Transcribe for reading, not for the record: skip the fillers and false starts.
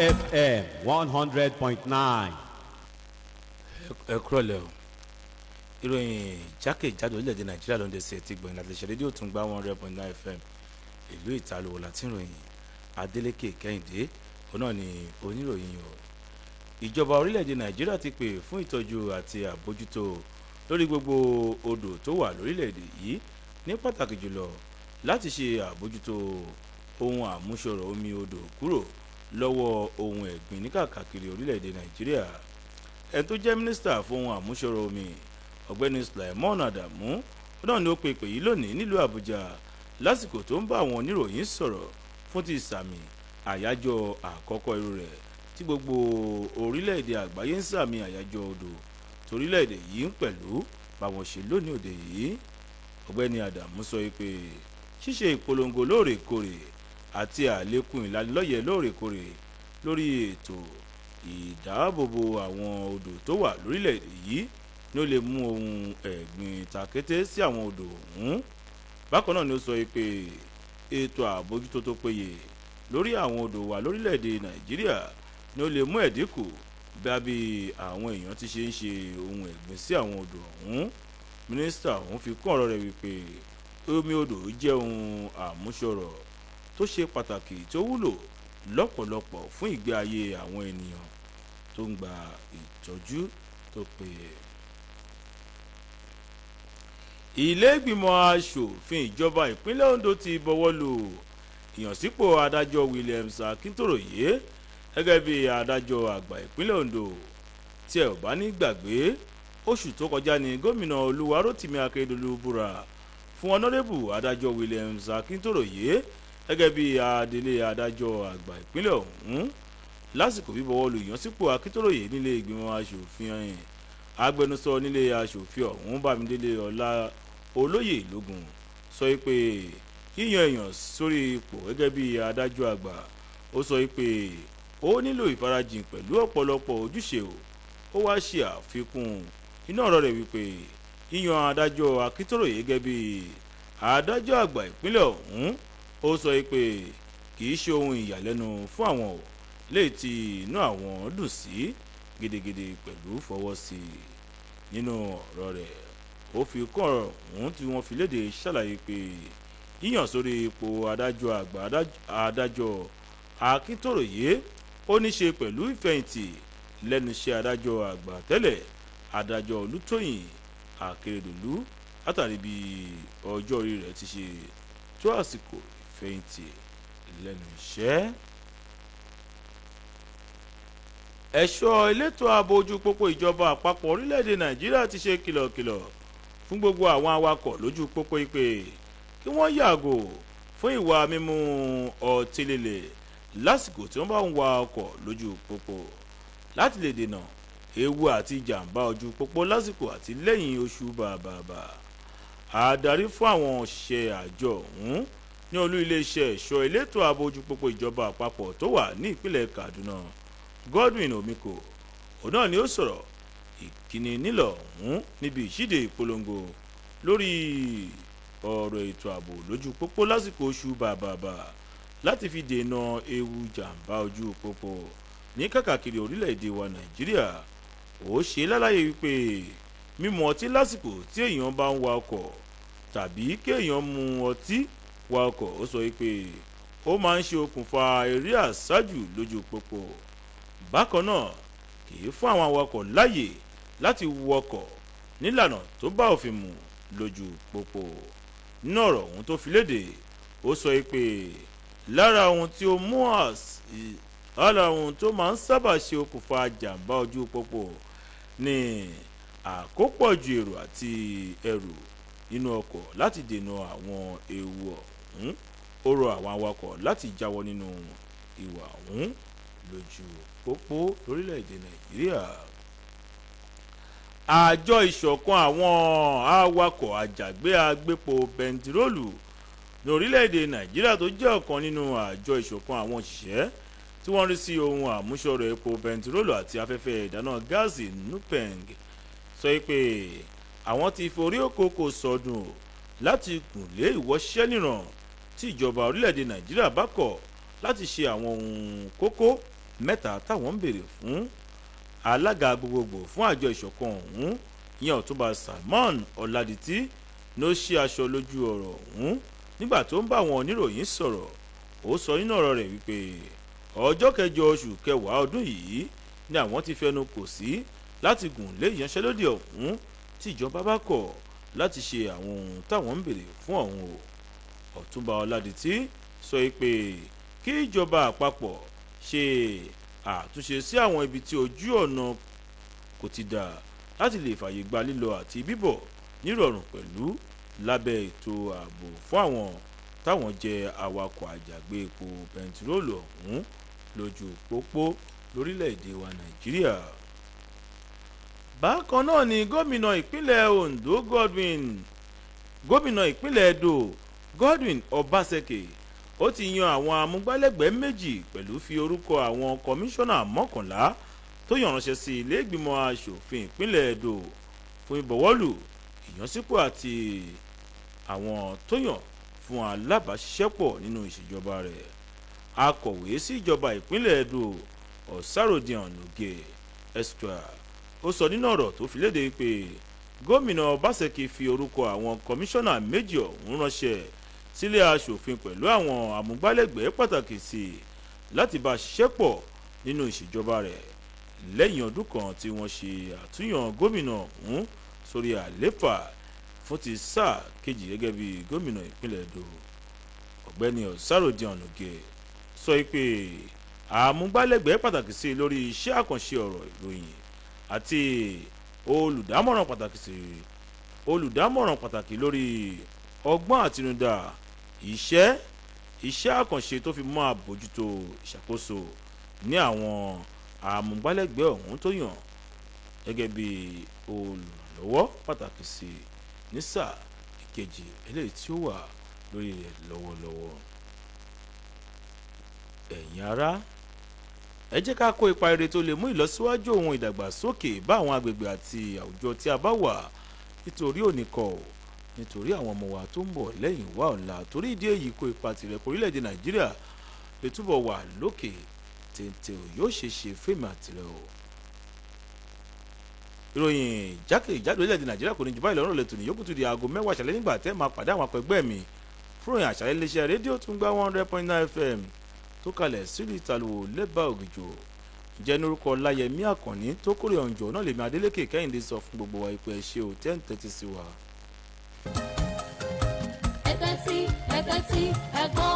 FM 100.9. Ẹ kúrọ̀lẹ́ o. Ìròyìn jákèjádò orílẹ̀-èdè Nàìjíríà ló ń dé sí etí gbọ̀nyìn láti ṣe rédíò tún gbá 100.9 FM ìlú Ìtàlùwò láti ìròyìn. Adeleke Kẹ́hìndé òun náà ni oníròyìn o. Ìjọba orílẹ̀-èdè Nàìjíríà ti pè fún ìtọ́jú àti àbójútó lórí gbogbo odò tó wà lórílẹ̀-èdè yìí, ní pàtàkì jùlọ láti ṣe àbójútó ohun àmúṣọrọ̀ omi odò kúrò lọ́wọ́ ohun ẹ̀gbin níkàkàkiri orílẹ̀-èdè Nàìjíríà. Ẹni tó jẹ́ mínísítà fún ohun àmúṣọrọ̀ omi, Ọ̀gbẹ́ni Sulaimon Adamu, náà ni ó pe ìpè yìí lónìí nílùú Àbújá lásìkò tó ń bá àwọn oníròyìn sọ̀rọ̀ fún ti sàmì àyájọ́ àkọ́kọ́ irú rẹ̀ tí gbogbo orílẹ̀-èdè àgbáyé ń sàmì àyájọ́ odò torílẹ̀-èdè yìí ń pẹ̀lú báwọn ṣe lónìí òde yìí. Ọ̀gbẹ́ni Adamu sọ pé ṣíṣe ìpolongo lóòrèkóòrè àti àlékún ìlanilọ́yẹ̀ lóòrèkóòrè lórí ètò ìdáàbòbò àwọn odò tó wà lórílẹ̀-èdè yìí ni ó lè mú ohun ẹ̀gbin tàkété sí àwọn odò ọ̀hún. Bákan náà ni ó sọ pé ètò àbójútó tó péye lórí àwọn odò wa lórílẹ̀-èdè Nàìjíríà ni ó lè mú ẹ̀dínkù bá bí àwọn èèyàn ti ṣe ń ṣe ohun ẹ̀gbin sí àwọn odò ọ̀hún. Mínísítà ọ̀hún fi kún ọ̀rọ̀ rẹ̀ wípé omi odò jẹ́ ohun àmúṣọrọ̀ tó ṣe pàtàkì tó wúlò lọ́pọ̀lọpọ̀ fún ìgbé ayé àwọn ènìyàn tó ń gba ìtọ́jú tó péye. Ilé ìgbìmọ̀ asòfin ìjọba ìpínlẹ̀ Ondo ti bọwọ́ lù ìyànsípò adájọ́ Williams Akintoroye gẹ́gẹ́ bí adájọ́ àgbà ìpínlẹ̀ Ondo. Tí ẹ ò bá ní gbàgbé, oṣù tó kọjá ní gómìnà Olúwarótìmí Akérédolú búra fún ọ̀nàrẹ́bù adájọ́ Williams Akintoroye gẹ́gẹ́ bí adelé adájọ́ àgbà ìpínlẹ̀ ọ̀hún. Lásìkò bíbọwọ́ lu ìyànsípò Akintoroye nílé ìgbìmọ̀ asòfin ẹ̀yìn, agbẹnusọ nílé asòfin ọ̀hún, Bámidélé Ọlá Olóyè Lógún, sọ pé yíyan èèyàn sórí ipò gẹ́gẹ́ bí adájọ́ àgbà, ó sọ pé ó nílò ìfarajìn pẹ̀lú ọ̀pọ̀lọpọ̀ ojúṣe o. Ó wá ṣe àfikún inú ọ̀rọ̀ rẹ̀ wípé yíyan adájọ́ Akintoroye gẹ́gẹ́ bí adájọ́ àgbà ìpínlẹ̀ ọ̀hún, ó sọ pé kì í ṣe ohun ìyàlẹ́nu fún àwọn o, léyìí tí inú àwọn dùn sí gidigidi pẹ̀lú fọwọ́ sí i. Nínú ọ̀rọ̀ rẹ̀, ó fi kún ọ̀rọ̀ ọ̀hún tí wọ́n fi léde ṣàlàyé pé yíyàn sórí ipò adájọ́ àgbà adájọ́ Akintoroye ó ní ṣe pẹ̀lú ìfẹ̀yìntì lẹ́nu iṣẹ́ adájọ́ àgbà tẹ́lẹ̀, adájọ́ Olùtóyìn Akérèdọ́lù, látàrí bí ọjọ́ orí rẹ̀ ti ṣe tó àsìkò ìfẹ̀yìntì lẹ́nu iṣẹ́. Ẹ̀ṣọ́ elétò ààbò ojú pópó ìjọba àpapọ̀ orílẹ̀-èdè Nàìjíríà ti ṣe kìlọ̀kìlọ̀ fún gbogbo àwọn awakọ̀ lójú pópó ìpè kí wọ́n yàgò fún ìwà mímu ọtí líle lásìkò tí wọ́n bá ń wa ọkọ̀ lójú pópó, láti lè dènà ewu àti ìjàmbá ojú pópó lásìkò àti lẹ́yìn oṣù bàbàbà. Adarí fún àwọn òṣìṣẹ́ àjọ ọ̀hún ní olú iléeṣẹ́ ẹ̀ṣọ́ elétò ààbò ojú pópó ìjọba àpapọ̀ tó wà ní ìpínlẹ̀ Kaduna, Godwin Omiko, òun náà ni ó sọ̀rọ̀ ìkíni nílọ̀ ọ̀hún níbi ìṣíde ìpolongo lórí ọ̀rọ̀ ètò ààbò lójú pópó lásìkò oṣù bàbàbà láti fi dènà ewu jàǹbá ojú pópó ní kàkàkiri orílẹ̀-èdè wa Nàìjíríà. Ó ṣe lálàyé wípé mímu ọtí lásìkò tí èèyàn bá ń wa ọkọ̀ tàbí kéèyàn mu ọtí wa ọkọ̀, ó sọ wípé ó máa ń ṣe okùnfà eré àsájù lójú pópó. Bákan náà, kì í fún àwọn awakọ̀ láàyè láti wọkọ̀ nílànà tó bá òfin mu lójú pópó. Nínú ọ̀rọ̀ ọ̀hún tó fi léde, ó sọ pé lára ohun tó máa ń sábà ṣe okùnfà jàǹbá ojú pópó ní àkópọ̀jù èrò àti ẹrù nínú ọkọ̀. Láti dènà àwọn ewu ọ̀hún, ó rọ àwọn awakọ̀ láti jáwọ́ nínú ìwà ọ̀hún lójú pópó lórílẹ̀‐èdè Nàìjíríà. Àjọ ìṣọ̀kan àwọn awakọ̀ àjàgbé agbépo bẹntiróòlù ní orílẹ̀‐èdè Nàìjíríà, tó jẹ́ ọ̀kan nínú àjọ ìṣọ̀kan àwọn òṣìṣẹ́ tí wọ́n rí sí ohun àmúṣọrọ̀ epo bẹntiróòlù àti afẹ́fẹ́ ìdáná gáàsì, NUPENG, sọ pé àwọn ti forí òkòkò sọdún láti gùnlé ìwọ́ṣẹ́ níran tí ìjọba orílẹ̀‐èdè Nàìjíríà bá kọ̀ láti ṣe àwọn ohun kókó. mẹ́ta táwọn ń béèrè fún. Alága gbogbogbò fún àjọ ìṣọ̀kan ọ̀hún, ìyẹn Ọ̀túnba Salmon Ọ̀làdìtì, ló ṣí aṣọ lójú ọ̀rọ̀ ọ̀hún nígbà tó ń bá àwọn oníròyìn sọ̀rọ̀. Ó sọ nínú ọ̀rọ̀ rẹ̀ wípé ọjọ́ 8 oṣù 10 ọdún yìí ni àwọn ti fẹnu kò sí láti gùn lé ìyanṣẹ́lódì ọ̀hún tí ìjọba bá kọ̀ láti ṣe àwọn ohun táwọn ń béèrè fún ọ̀hún o. Ọ̀túnba Ọ̀làdìtì sọ pé kí ìjọba àpapọ̀ ṣe àtúnṣe sí àwọn ibi tí ojú ọ̀nà kò ti dà láti lè fààyè gba lílọ àti bíbọ̀ nírọ̀rùn, pẹ̀lú lábẹ́ ètò ààbò fún àwọn táwọn jẹ́ awakọ̀ àjàgbé epo bẹntiróòlù ọ̀hún lójú pópó lórílẹ̀‐èdè wa Nàìjíríà. Bákan náà ni gómìnà ìpínlẹ̀ Ondo Godwin, gómìnà ìpínlẹ̀ Edo Godwin Obaseki, ó ti yan àwọn amúgbálẹ́gbẹ̀ẹ́ 2 pẹ̀lú fi orúkọ àwọn kọmíṣánná 11 tó yàn ránṣẹ́ sí ilé ìgbìmọ̀ asòfin ìpínlẹ̀ Edo fún ìbọ̀wọ́lù ìyànsípò àti àwọn tó yàn fún alábàáṣiṣẹ́pọ̀ nínú ìṣèjọba rẹ̀. Akọ̀wé sí ìjọba ìpínlẹ̀ Edo, Ọ̀sàròdìàn Nùgè Esquire, ó sọ nínú ọ̀rọ̀ tó fi léde pé gómìnà Obaseki fi orúkọ àwọn kọmíṣánná 2 ọ̀hún ránṣẹ́ sílé aṣòfin pẹ̀lú àwọn amúgbálẹ́gbẹ̀ẹ́ pàtàkì sí i láti bá ṣiṣẹ́ pọ̀ nínú ìṣèjọba rẹ̀ lẹ́yìn ọdún kan tí wọ́n ṣe àtúnyàn gómìnà ọ̀hún sórí àléfà fún ti sáà kejì gẹ́gẹ́ bí gómìnà ìpínlẹ̀ Edo. Ọ̀gbẹ́ni Ọ̀sàròdìàn Nùgè sọ pé àmúgbálẹ́gbẹ̀ẹ́ pàtàkì sí i lórí iṣẹ́ àkànṣe ọ̀rọ̀ ìròyìn àti olùdámọ̀ràn pàtàkì lórí ọgbọ́n àtinúdá iṣẹ́ àkànṣe tó fi mọ́ àbójútó ìṣàkóso ní àwọn àmúgbálẹ́gbẹ̀ẹ́ ọ̀hún tó yàn gẹ́gẹ́ bí olùrànlọ́wọ́ pàtàkì sí ní sáà ìkejì eléyìí tí ó wà lórí rẹ̀ lọ́wọ́lọ́wọ́. Ẹ̀yin ará, ẹ jẹ́ ká kó ipa rere tó lè mú ìlọsíwájú ohun ìdàgbàsókè bá àwọn agbègbè àti àwùjọ tí a bá wà, nítorí òní kọ́ ò, nítorí àwọn ọmọ wa tó ń bọ̀ lẹ́yìn wá ọ̀la. Torí ìdí èyí, kó ipa tirẹ̀ kó orílẹ̀-èdè Nàìjíríà lè túbọ̀ wà lókè téńté ò. Yóò ṣe ṣe fíìmù àtìrẹ o. Ìròyìn jákèjádò orílẹ̀-èdè Nàìjíríà kò ní jù báyìí lọ́rùn lẹ́tọ̀ ní yòókù tó di aago 10 àṣálẹ́ nígbà tẹ́ máa pàdé àwọn akẹgbẹ́ mi fún ìròyìn àṣálẹ́ iléeṣẹ́ rédíò tún gbá 100.9 FM tó kalẹ̀ sílùú Ìtàlùwò lẹ́bàá Ògìjò. Ǹjẹ́ ní orúkọ Láyẹmí Àkànní tó kórè ọ̀njọ́ náà, lèmi Adélékè Kẹ́hìndé sọ fún gbogbo wa ìpè ṣe ò tẹ́ ń tẹ́tí sí wa. Ẹ tẹ́tí, ẹ tẹ́tí, ẹ gbọ́.